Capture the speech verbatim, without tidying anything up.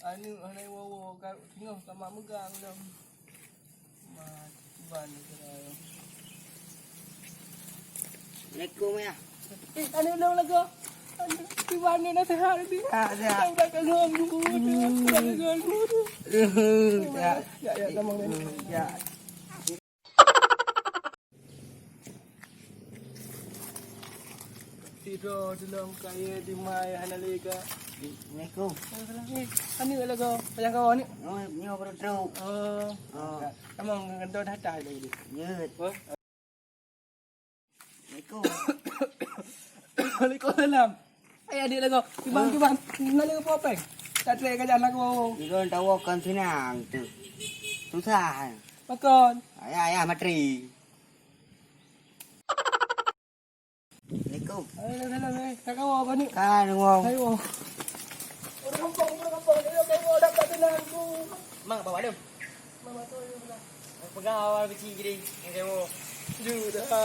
Aneuk hana woe-woe ka teungoh ka mak meugang lom. Mak ban kira. Assalamualaikum ya. Eh, aneuk lom lagoe. Aneuk, kiban ni nasihat ni. Ya, ya. Udah kangen guru, udah kangen guru. Ya, ya, tamong ni. Ya. Tido tulông kaya di mai hana lé ka. Assalamualaikum. Eh, aneuk lagoe, payah kawan ni. Oh, nyoe baru truk. Oh. Oh. Tamong ngon dah dah lagi. Ya. Oh. Assalamualaikum. Waalaikumsalam. Hai adik lagoe. Kiban, kiban. Naleueng po péng. Tak trek ka jalan lagoe. Iron tawo kon sinang tu. Susah. Pakon? Ayah, ayah materi. Assalamualaikum. Waalaikumsalam, eh. Ka kawoe apa ni? Ka deungoe. Hai, woe. Ureueng kampung, ureueng kampung. Ureueng kampung, dapat tenang tu. Mang, bawa dong. Mang, bawa tu, ya, belah. Pegang awal kecil gini. Yang sewa. Sudah.